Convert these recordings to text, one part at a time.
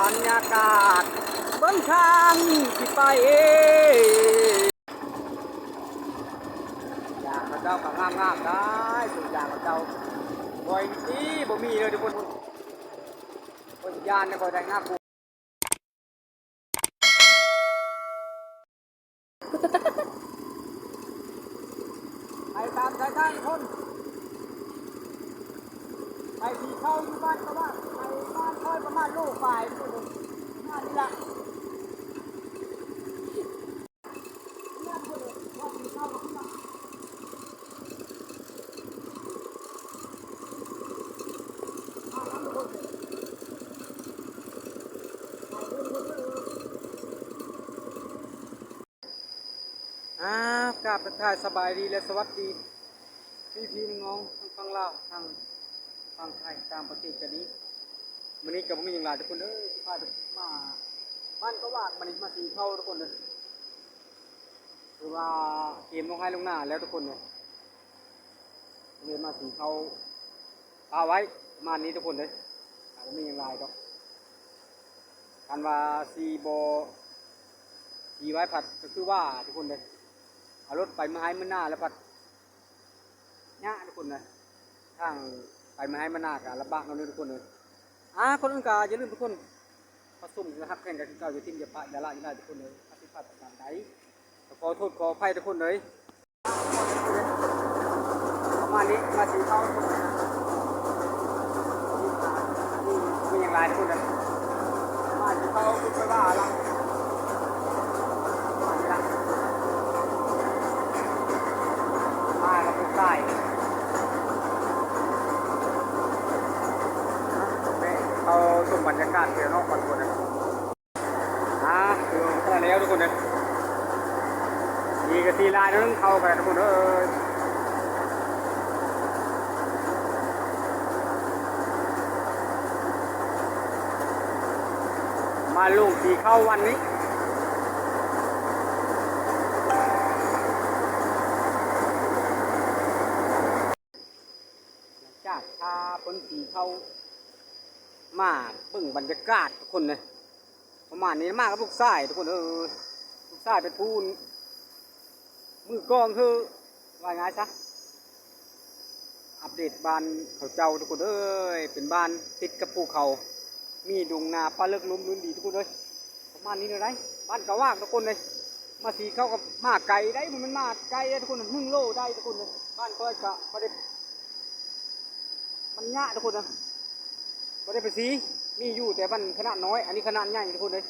ບັນຍາກາດເບິ່ງທາງຊິໄປ ຢາງເຂົາເຈົ້າກໍງາມໆ ໄດ້ ສວນຢາງເຂົາເຈົ້າ ບໍ່ມີ ບໍ່ມີເລີຍທຸກຄົນ ຄົນຢ້ານ ແລ້ວກໍໄດ້ງາມ ໄປຕາມສາຍທາງຄົນ ໄປສີເຂົ້າຢູ່ບ້ານກະວາກ ໄປບ້ານຄອຍປະມານໂລປາຍພຸ້ນ ປະມານນີ້ລະ. ອາ ກາບທັກທາຍສະບາຍດີ ແລະ ສະຫວັດດີ ພີ່ໆ ນ້ອງໆ ທັງຝັ່ງລາວ ທັງຝັ່ງໄທ ຕ່າງປະເທດກໍດີ. ມື້ນີ້ກໍບໍ່ມີຫຍັງຫຼາຍທຸກຄົນເອີຍ ຊິພາທຸກຄົນມາບ້ານກະວາກ ມື້ນີ້ມາສີເຂົ້າທຸກຄົນເອີຍ ຄືວ່າກຽມລົງໄຮ່ລົງນາແລ້ວທຸກຄົນເອີຍ ເລີຍມາສີເຂົ້າປະໄວ້ປະມານນີ້ທຸກຄົນເອີຍ ກໍບໍ່ມີຫຍັງຫຼາຍດອກ ຄັນວ່າສີບໍ່ສີໄວ້ພັດກໍຄືວ່າທຸກຄົນເອີຍ ເອົາລົດໄປມື້ໄຮ່ມື້ນາແລ້ວພັດ ຍາກທຸກຄົນເອີຍ ທາງໄປມາໃຫ້ມານາກະລຳບາກເນາະທຸກຄົນເອີຍ. ອາ ກ່ອນອື່ນກະຢ່າລືມທຸກຄົນ ພະສົງກະຮັກແພງກັນຄືເກົ່າ ຢ່າຖິ້ມຢ່າປະຢ່າລະຢ່າລາຍທຸກຄົນເອີຍ. ຜິດພາດປະການໃດ ກໍຂໍໂທດຂໍອະໄພທຸກຄົນເອີຍ. ປະມານນີ້ ມາສີເຂົ້າທຸກຄົນເອີຍ ມີຫຍັງຫຼາຍທຸກຄົນເອີຍ. ມາຊິເຂົ້າຄືໄປວ່າລະ ມານີ້ລະ ມາກັບລູກຊາຍ ເຂົ້າຊົມບັນຍາກາດເທື່ອນອກກ່ອນທຸກຄົນເອີຍ. ອາ ເຂົ້າແລ້ວທຸກຄົນເອີຍ ດີກະສີຫຼາຍໜ້ອຍໜຶ່ງ ເຂົ້າກັນທຸກຄົນເອີຍ. ມາລົງສີເຂົ້າວັນນີ້ ຈາກພາເພິ່ນສີເຂົ້າ ມາເບິ່ງບັນຍາກາດທຸກຄົນເອີຍ. ປະມານນີ້ ມາກັບລູກຊາຍທຸກຄົນເອີຍ ລູກຊາຍເປັນຜູ້ມືກອງຄື ວ່າງ່າຍຊະ ອັບເດດບ້ານເຂົາເຈົ້າທຸກຄົນເອີຍ. ເປັນບ້ານຕິດກັບພູເຂົາ ມີດົງນາປ່າເລິກ ລົມລື່ນດີທຸກຄົນເອີຍ. ປະມານນີ້ເລີຍ ບ້ານກະວາກທຸກຄົນເອີຍ. ມາສີເຂົ້າກໍມາໄກໄດ໋ ບໍ່ແມ່ນມາໄກໄດ໋ທຸກຄົນ ໜຶ່ງໂລໄດ້ທຸກຄົນເອີຍ. ບ້ານຂ້ອຍກະບໍ່ໄດ້ ມັນຍາກທຸກຄົນເອີຍ ບໍ່ໄດ້ໄປສີ ມີຢູ່ແຕ່ມັນຂະໜາດນ້ອຍ ອັນນີ້ຂະໜາດໃຫຍ່ທຸກຄົນເອີຍ.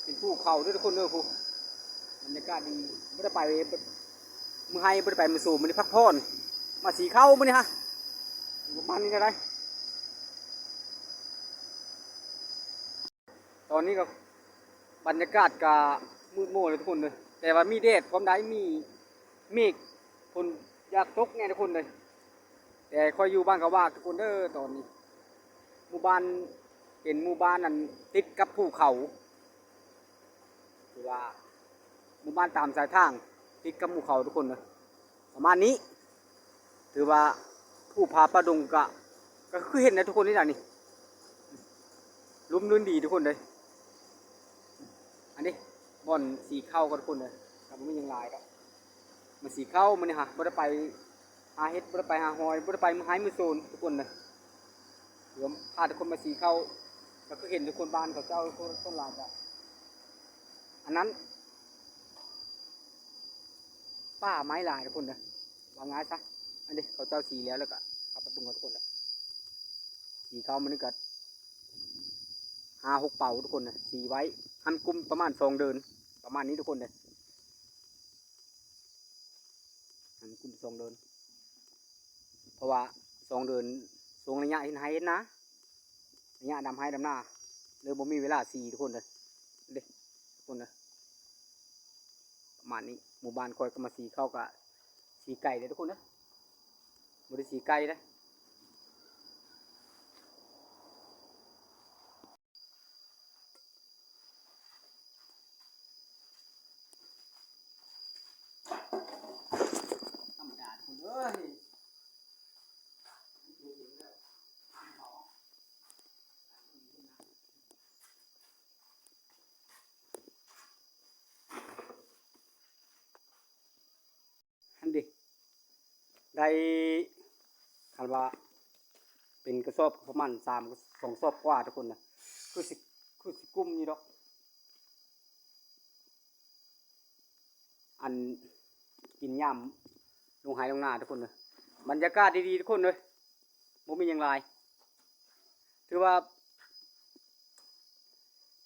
ເປັນພູເຂົາເດີທຸກຄົນເດີ ພູ ບັນຍາກາດດີ ບໍ່ໄດ້ໄປມື້ໄຮ່ ບໍ່ໄດ້ໄປມື້ໂຊມ ມື້ນີ້ພັກຜ່ອນ ມາສີເຂົ້າມື້ນີ້ຮະ ປະມານນີ້ກໍໄດ້. ຕອນນີ້ກໍບັນຍາກາດກໍມືດມົວແລ້ວທຸກຄົນເດີ ແຕ່ວ່າມີແດດພ້ອມໄດ໋ ມີເມກ ຝົນຢາກຕົກແດ່ທຸກຄົນເດີ. ແຕ່ຂ້ອຍຢູ່ບ້ານກະວາກທຸກຄົນເດີ ຕອນນີ້ ໝູ່ບ້ານເປັນໝູ່ບ້ານອັນຕິດກັບພູເຂົາ ຄືວ່າໝູ່ບ້ານຕາມສາຍທາງ ຕິດກັບພູເຂົາທຸກຄົນເດີ ປະມານນີ້. ຖືວ່າພູຜາປ່າດົງກະ ກະຄືເຫັນນະທຸກຄົນນີ້ລະນີ້ ລົມລື່ນດີທຸກຄົນເດີ. ອັນນີ້ບ່ອນສີເຂົ້າກໍທຸກຄົນເດີ ກະບໍ່ມີຫຍັງຫຼາຍດອກ. ມາສີເຂົ້າມື້ນີ້ຮະ ບໍ່ໄດ້ໄປຫາເຫັດ ບໍ່ໄດ້ໄປຫາຫອຍ ບໍ່ໄດ້ໄປມື້ໄຮ່ມື້ໂຊນທຸກຄົນເດີ. ຖືວ່າພາທຸກຄົນມາສີເຂົ້າ ກະຄືເຫັນທຸກຄົນ ບ້ານເຂົາເຈົ້າ ສ່ວນຫຼາຍກະ ອັນນັ້ນ ປ່າໄມ້ຫຼາຍທຸກຄົນເດີ ວ່າງ່າຍຊະ. ອັນນີ້ເຂົາເຈົ້າສີແລ້ວ ແລ້ວກະເຂົ້າໄປເບິ່ງເອົາທຸກຄົນເດີ. ສີເຂົ້າມື້ນີ້ກະຫ້າຫົກເປົາທຸກຄົນເດີ ສີໄວ້ ຫັນກຸ້ມປະມານສອງເດືອນ ປະມານນີ້ທຸກຄົນເດີ ຫັນກຸ້ມສອງເດືອນ ເພາະວ່າສອງເດືອນ ຊ່ວງໄລຍະເຮັດໄຮ່ເຮັດນາ ໄລຍະດຳໄຮ່ດຳນາ ເລີຍບໍ່ມີເວລາສີທຸກຄົນເດີ ເດ້ ທຸກຄົນເດີ. ປະມານນີ້ ໝູ່ບ້ານຂ້ອຍກໍມາສີເຂົ້າ ກະສີໄກເດ້ທຸກຄົນເດີ ບໍ່ໄດ້ສີໄກເດ້. ທຳມະດາທຸກຄົນເອີຍ. ເ ໄດ້ ຄັນວ່າເປັນກະສອບປະມານສາມ ສອງສອບກວ່າທຸກຄົນນະ ຄືຊິ ຄືຊິກຸ້ມຢູ່ດອກ. ອັນ ກິນຍາມລົງໄຮ່ລົງນາທຸກຄົນເດີ. ບັນຍາກາດດີໆທຸກຄົນເດີ ບໍ່ມີຫຍັງຫຼາຍ. ຖືວ່າ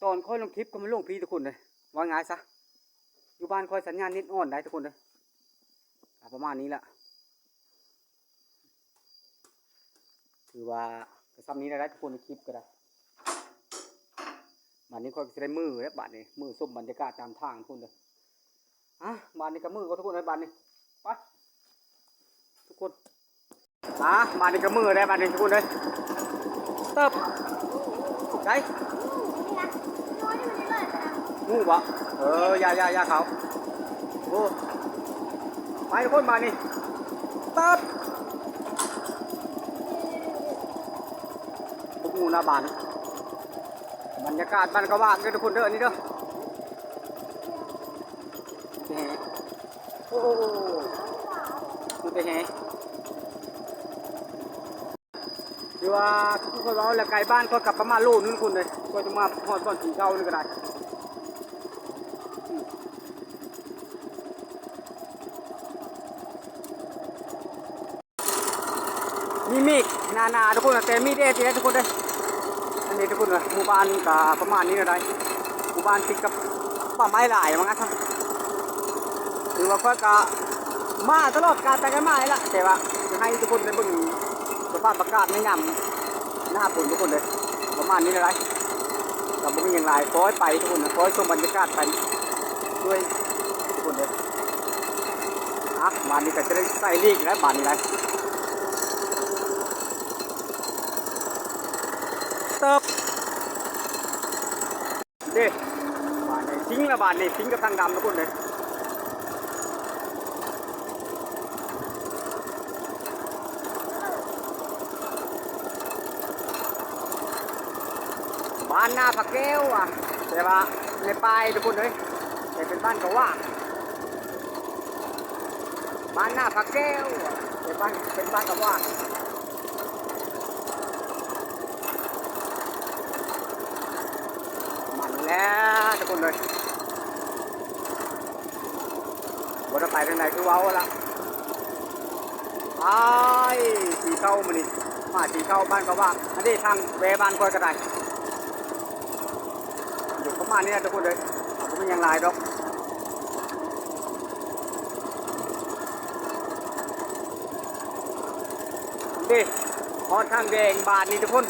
ຕອນຂ້ອຍລົງຄລິບກໍມາລົງພີ້ທຸກຄົນເດີ ວ່າງ່າຍຊະ. ຢູ່ບ້ານຂ້ອຍສັນຍານເນັດອ່ອນໄດ໋ທຸກຄົນເດີ. ອາ ປະມານນີ້ລະ. ຖືວ່າກໍສ່ຳນີ້ແຫຼະທຸກຄົນ ຄລິບກໍໄດ້. ບາດນີ້ຂ້ອຍກໍຊິໄດ້ມື້ແລ້ວ ບາດນີ້ມື້ຊົມບັນຍາກາດຕາມທາງພຸ້ນເດີ. ອາ ບາດນີ້ກໍມື້ກໍທຸກຄົນເອີຍ ບາດນີ້ ໄປ ທຸກຄົນ. ອາ ບາດນີ້ກໍມື້ແລ້ວ ບາດນີ້ທຸກຄົນເອີຍ. ເຕີບ ໃສ ງູບໍ່? ເອີ ຢ່າ ຢ່າ ຢ່າເຂົ້າ. ໂອ້ ໄປທຸກຄົນບາດນີ້ ຕັບ ພວກງູໜ້າບ້ານ. ບັນຍາກາດບ້ານກະຫວ່າງເດີທຸກຄົນເດີ ອັນນີ້ເດີ. ໂອ້ ມັນໄປແຮ່ ຄືວ່າຄືຂ້ອຍເວົ້າແຫຼະ ໄກບ້ານຂ້ອຍກັບປະມານໂລໜຶ່ງພຸ້ນເດ້ ກວ່າຈະມາຮອດບ່ອນກິນເຂົ້ານີ້ກໍໄດ້. ມີເມກໜາໆ ທຸກຄົນ ແຕ່ມີແດດນີ້ແຫຼະທຸກຄົນເດີ. ອັນນີ້ທຸກຄົນເອີຍ ໝູ່ບ້ານກໍປະມານນີ້ແຫຼະໄດ໋ ໝູ່ບ້ານຕິດກັບປ່າໄມ້ຫຼາຍວ່າຊັ້ນ. ຖືວ່າຂ້ອຍກໍມາຕະຫຼອດການໄປກັນມານີ້ລະ ແຕ່ວ່າຢາກໃຫ້ທຸກຄົນໄດ້ເບິ່ງສະພາບອາກາດໃນຍາມໜ້າຝົນທຸກຄົນເດີ ປະມານນີ້ແຫຼະໄດ໋. ກໍບໍ່ມີຫຍັງຫຼາຍ ຂໍໃຫ້ໄປທຸກຄົນ ຂໍໃຫ້ຊົມບັນຍາກາດໄປດ້ວຍທຸກຄົນເດີ. ອ່ະ ບາດນີ້ກໍຈະໄດ້ໃສ່ລີກແລ້ວບາດນີ້ໄດ໋ ເຕີບ ເດ້ ບາດນີ້ສິງລະ ບາດນີ້ສິງກັບທາງດຳທຸກຄົນເດີ. ບ້ານນາຜາແກ້ວອະ ແຕ່ວ່າໃນປ່າທຸກຄົນເອີຍ ແຕ່ເປັນບ້ານກະຫວ່າງ. ບ້ານນາຜາແກ້ວອະ ແຕ່ເປັນບ້ານ ເປັນບ້ານກະຫວ່າງ. ມັນແຫຼະທຸກຄົນເອີຍ ບໍ່ໄດ້ໄປທາງໃດຄືເວົ້າລະ ໄປ ຊິເຂົ້າມື້ນີ້ ມາຊິເຂົ້າບ້ານກະຫວ່າງ. ອັນນີ້ທາງແວ່ບ້ານຂ້ອຍກໍໄດ້ ຢູ່ປະມານນີ້ແຫຼະທຸກຄົນເອີຍ ບໍ່ມີຫຍັງຫຼາຍດອກ. ເດ້ ຮອດທາງແດງບາດນີ້ທຸກຄົນ.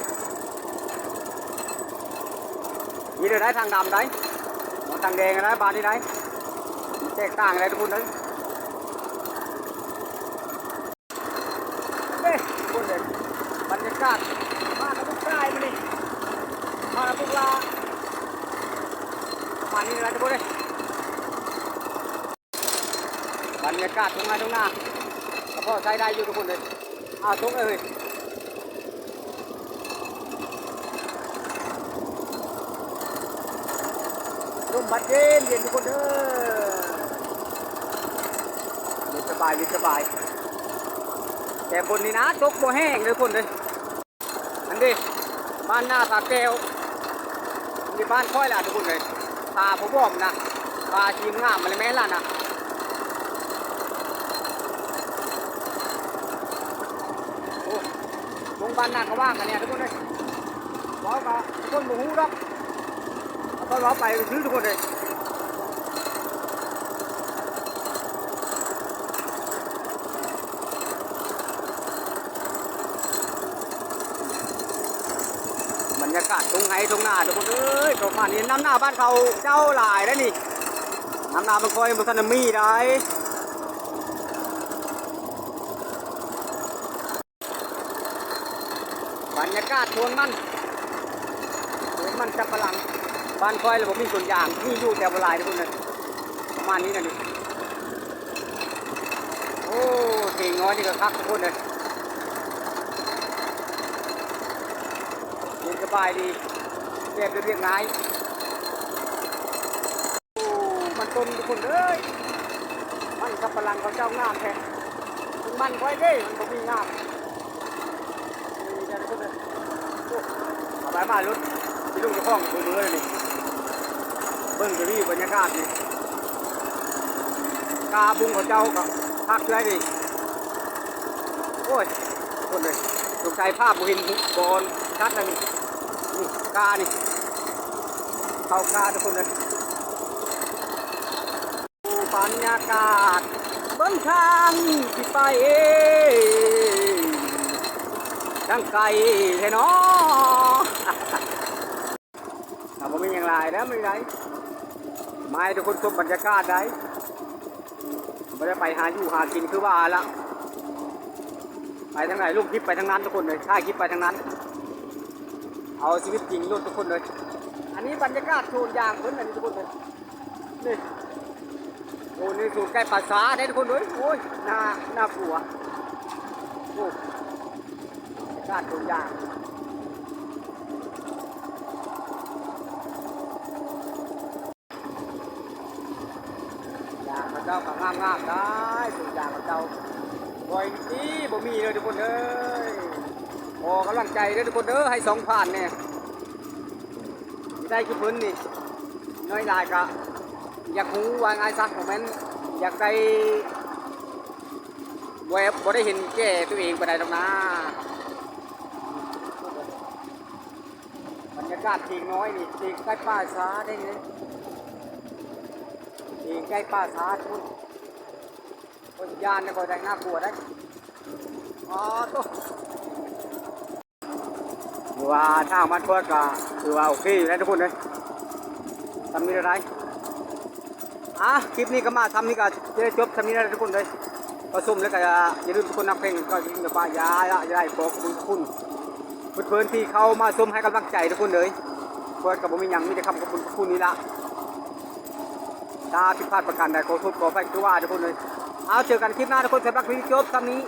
ມີແຕ່ໄດ້ທາງດຳໄດ໋ ທາງແດງໄດ້ບາດນີ້ໄດ໋ ມັນແຕກຕ່າງໄດ໋ທຸກຄົນເອີຍ. ເດ້ ທຸກຄົນເອີຍ ບັນຍາກາດ ມາກັບລູກຊາຍມື້ນີ້ ມາກັບລູກຫຼ້ານ ປະມານນີ້ແຫຼະທຸກຄົນເອີຍ. ບັນຍາກາດທົ່ງໄຮ່ທົ່ງນາ ກໍພໍໃຊ້ໄດ້ຢູ່ທຸກຄົນເອີຍ. ອ້າວ ຕົກເອີຍ ລົມພັດເຢັນໆ ທຸກຄົນເດີ ເຢັນສະບາຍ ເຢັນສະບາຍ. ແຕ່ຝົນນີ້ນະ ຕົກບໍ່ແຮງເດີທຸກຄົນເດີ. ອັນນີ້ ບ້ານນາຜາແກ້ວ ນີ້ບ້ານຂ້ອຍລະທຸກຄົນເອີຍ. ຜາຜູ້ບອມນະ ຜາທີ່ງາມມັນແມ່ນລະນະ. ໂອ້ ລົງບ້ານນາກະຫວ່າງອັນນີ້ທຸກຄົນເອີຍ. ເວົ້າກະທຸກຄົນບໍ່ຮູ້ດອກ ເຂົາເວົ້າໄປຊື່ທຸກຄົນເອີຍ. ບັນຍາກາດທົ່ງໄຮ່ທົ່ງນາທຸກຄົນເອີຍ. ປະມານນີ້ ນ້ຳໜາບ້ານເຂົາເຈົ້າຫຼາຍແລ້ວນີ້ ນ້ຳໜາມັນຄ່ອຍບໍ່ທັນໄດ້ມີໄດ໋. ບັນຍາກາດສວນມັນ ສວນມັນສຳປະຫຼັງ. ບ້ານຂ້ອຍລະບໍ່ມີສວນຢາງ ມີຢູ່ແຕ່ບໍ່ຫຼາຍທຸກຄົນເອີຍ. ປະມານນີ້ນະນີ້. ໂອ້ ເຖງນ້ອຍນີ້ກໍຄັກທຸກຄົນເອີຍ ເຢັນສະບາຍດີ ແບບລຽບໆງ່າຍ. ໂອ້ ມັນຕົ້ນທຸກຄົນເອີຍ ມັນສຳປະຫຼັງເຂົາເຈົ້າງາມແທ້. ມັນຂ້ອຍເດ້ ມັນບໍ່ມີງາມ. ນີ້ເດີທຸກຄົນເດີ ໂອ້ ເອົາໄປມາລົດ ຊິລົງເຈົ້າຂອງເບິ່ງເລີຍນີ້ ເບິ່ງຈະມີບັນຍາກາດນີ້ ກາບຸງເຂົາເຈົ້າກໍຄັກເລີຍນີ້. ໂອ້ຍ ທຸກຄົນເດີ ສົງໄສພາບບໍ່ເຫັນບ່ອນຊັດແລ້ວນີ້ ນີ້ການີ້ ເຂົ້າກາທຸກຄົນເດີ. ບັນຍາກາດເບິ່ງທາງຊິໄປ ທາງໄກແທ້ນໍ. ຖ້າບໍ່ມີຫຍັງຫຼາຍແລ້ວ ມື້ນີ້ໄດ້ມາໃຫ້ທຸກຄົນຊົມບັນຍາກາດໄດ້ ບໍ່ໄດ້ໄປຫາຢູ່ຫາກິນຄືວ່າລະ ໄປທາງໃດລົງຄລິບໄປທາງນັ້ນທຸກຄົນເອີຍ ຖ່າຍຄລິບໄປທາງນັ້ນ ເອົາຊີວິດຈິງໂລດທຸກຄົນເອີຍ. ອັນນີ້ບັນຍາກາດສວນຢາງເພິ່ນ ອັນນີ້ທຸກຄົນເອີຍ. ນີ້ ໂອ້ ນີ້ສວນໃກ້ປ່າຊ້າເດ້ທຸກຄົນເອີຍ. ໂອ້ຍ ໜ້າ ໜ້າກົວ. ໂອ້ ອາກາດໂດນຢາງ ຢາງເຂົາເຈົ້າກໍງາມໆ ໄດ້ ສວນຢາງເຂົາເຈົ້າ ບໍ່ມີ ບໍ່ມີເລີຍທຸກຄົນເອີຍ. ຂໍກຳລັງໃຈເດີທຸກຄົນເດີ ໃຫ້ສອງຜ່ານແດ່. ໄດ້ຄືເພິ່ນນີ້ ນ້ອຍຫຼາຍກະຢາກຮູ້ວ່າງ່າຍຊະ ບໍ່ແມ່ນຢາກໄດ້ ບໍ່ ບໍ່ໄດ້ເຫັນແກ່ຕົວເອງປານໃດດອກນາ. ບັນຍາກາດເທິງນ້ອຍນີ້ ເທິງໃກ້ປ່າຊ້າເດ້ນີ້ ເທິງໃກ້ປ່າຊ້າພຸ້ນ. ໂອ້ຍ ຢ້ານເດ້ ຂ້ອຍໄດ້ ໜ້າກົວໄດ໋. ອໍ ໂຕ ຖືວ່າທາງບ້ານຂ້ອຍກໍຖືວ່າໂອເຄຢູ່ແລ້ວທຸກຄົນເອີຍ. ຊ່ຳນີ້ລະໄດ໋. ອ່າ ຄລິບນີ້ກໍມາຊ່ຳນີ້ກໍຈະໄດ້ຈົບຊ່ຳນີ້ແລ້ວທຸກຄົນເອີຍ. ກໍຊົມແລ້ວກໍຢ່າລືມທຸກຄົນຮັກແພງກັນ ກໍຢ່າລືມ ຢ່າປະ ຢ່າ ຢ່າ ຢ່າໄດ້ ຂໍຂອບຄຸນຂອບຄຸນເພິ່ນໆທີ່ເຂົ້າມາຊົມໃຫ້ກຳລັງໃຈທຸກຄົນເອີຍ. ຂ້ອຍກໍບໍ່ມີຫຍັງ ມີແຕ່ຄຳຂອບຄຸນຂອບຄຸນນີ້ລະ. ຖ້າຜິດພາດປະການໃດ ຂໍໂທດຂໍອະໄພຄືວ່າທຸກຄົນເອີຍ. ເອົາ ເຈີກັນຄລິບໜ້າທຸກຄົນ. ສຳລັບຄລິບນີ້ຈົບຊ່ຳນີ້.